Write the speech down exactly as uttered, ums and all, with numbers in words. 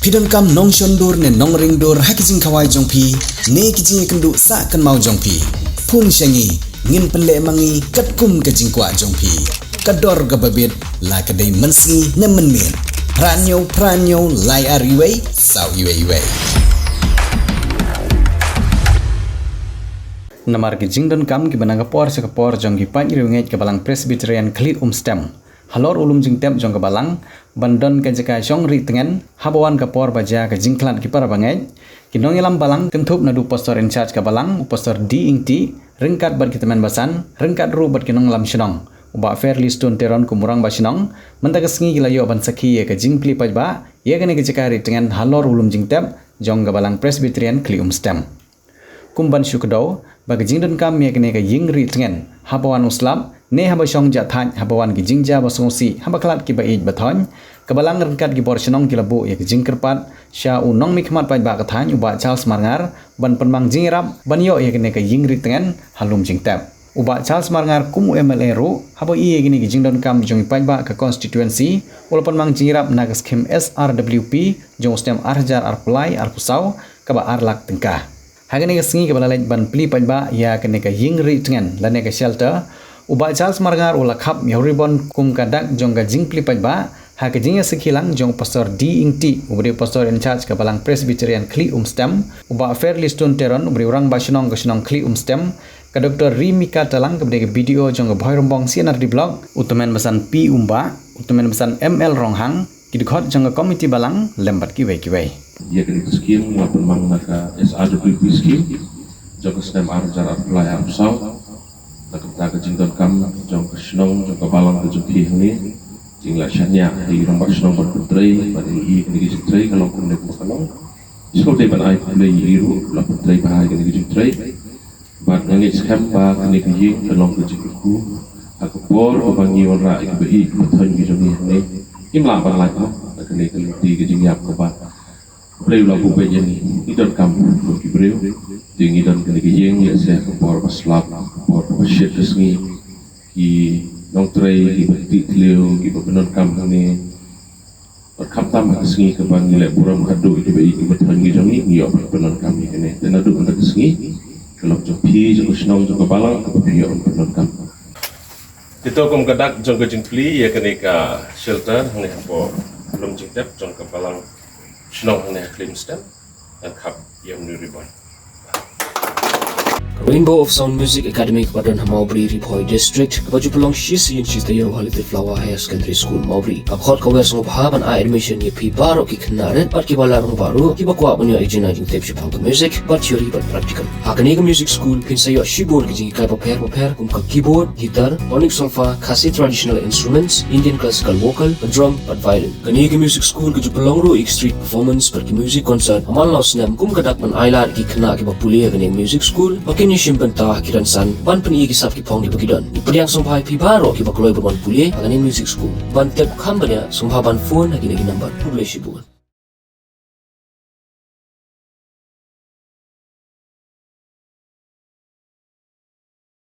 Phi donkam nongshon dur ne nongring dur ha ki jingkhawai jong phi ne ki jingïakynduh sah kynmaw jong phi? Phone sha ngi, ngin pynleh ma ngi katkum ka jingkwah jong phi. Ka dor kaba bit, la ka dei mynsngi ne mynmiet. Phra hynñiew phra hynñiew lai ar wei saw wei wei. Namar ki jingdonkam kiba na ka por sha ka por jong ki paid riewngeit ka Balang Presbyterian Khlieh Umstem halor u lum jingtep jong ka Balang, ban don ka jaka shong rieh tngen haba wan ka por ba jia ka jingkhlad ki para bangeit, ki nongïalam Balang kynthup naduh u Pastor in charge ka Balang, u Pastor D Ingti, ryngkat bad ki tymmen basan, ryngkat ruh bad ki nongïalam shnong, u Bah Fairley Stone Teron kum u Rangbah Shnong, mynta ka sngi ki la ïoh ban sakhi ïa ka jingplie paidbah ïa kane ka jaka rieh tngen halor u lum jingtep jong ka Balang Presbyterian Khlieh Umstem. Kum ban shu kdew ba ka jingdonkam ïa kane ka ïing rieh tngen haba wan u slap ne haba shong jahthait, haba wan ki jingjia ba sngewsih, haba khlad kiba ïeit ba thoiñ, ka Balang ryngkat ki bor shnong ki la buh ïa ka jingkyrpad sha u nongmihkhmat paidbah ka thaiñ, u Bah Charles Marngar, ban pynmang jingïarap ban ïoh ïa kane ka ïing rieh tngen ha lum jingtep. U Bah Charles Marngar kum u M L A ruh, haba ïohi ïa kine ki jingdonkam jong ki paidbah ka constituency, u la pynmang jingïarap na ka skhim S R W P jong u snem ar hajar arphew lai arphew saw, kaba ar lak tyngka. Ha kane ka sngi kaba la leit ban plie paidbah ïa kane ka ïing rieh tngen lane ka shelter, u Bah Charles Marngar u la khap ïa u ribbon kum ka dak jong ka jingplie paidbah ha ka jingïasakhi lang jong u Pastor D Ingti, uba dei u Pastor in charge ka Balang Presbyterian Khlieh Umstem, u Bah Fairley Stone Teron, uba dei u Rangbah Shnong ka shnong Khlieh Umstem, ka Doctor Rimika Talang, kaba dei ka B D O jong ka Bhoirymbong C and R D Block, u tymmen basan P Umbah, u tymmen basan M L Ronghang, ki dkhot jong ka komiti Balang lem bad kiwei kiwei. Ïa kane ka skhim la pynmang na ka S R W P skhim jong ka snem ar hajar arphew lai arphew saw. Na ka bynta ka jingdonkam jong ka shnong, jong ka Balang ka jong phi hangne, jinglah shaniah ïa i Rangbah Shnong ban pyntrei, bad ïa kane ka jingtrei ka long kumne kumba ka long. Sngewdei ban ai khublei ïa i ruh ba la pyntrei bha ïa kane ka jingtrei. Bad nga ngeit skhem ba kane ka ïing kan long ka jingkyrkhu ha ka por kaba ngi wanrah ïa kiba ïeit kiba thoiñ ki jong ngi hangne. Ngim lah ban lait mo na kane ka lynti ka jingïap kaba U Blei u la buh beit ïa ngi. Ngi donkam kum ki briew, te ngi don kane ka ïing lehse ha ka por ba slap, ha ka por kaba shit ka sngi, ki nongtrei kiba tih thliew, kiba pyndonkam hangne. Bad khamtam ha ka sngi kaba ngi leh burom haduh ïa kiba ïeit kiba thoiñ ki jong ngi, ngi ïoh ban pyndonkam ïa kane. Te naduh mynta ka sngi, ka long jong phi, jong ka shnong, jong ka Balang kaba phi ïoh ban pyndonkam. Te to kum ka dak jong ka jingplie ïa kane ka shelter hangne hapoh lum jingtep jong ka Balang Shnong hangne ha Khlieh Umstem, ngan khap ïa u ribbon. Ka Rainbow of Sound Music Academy kaba don ha Mawbri, Ri Bhoi District, kaba ju pynlong shi sien shi taïew ha Little Flower Higher Secondary School, Mawbri, ka khot ka wer sngewbha ban ai admission ïa phi baroh ki khynnah rit bad kiba lait rangbah ruh, kiba kwah ban ïoh ïa ka jingtip shaphang ka music, bad theory bad practical. Ha kane ka music school phin sa ïoh shibun ki jinghikai bapher bapher kum ka keyboard, guitar, tonic solfa, Khasi traditional instruments, Indian classical vocal, ka drum bad violin. Kane ka music school ka ju pynlong ruh ïa ki street performance bad ki music concert ha man la u snem kum ka dak ban ailad ïa ki khynnah kiba pule ha kane ka music school ba kin ïashim bynta ha ki rynsan ban pyni ïa ki sap ki phong kiba ki don. Ngi pdiang sngewbha ïa phi baroh kiba kloi ban wan pule ha kane ka music school. Ban tip kham bniah sngewbha ban phone ha kine ki number. Khublei shibun.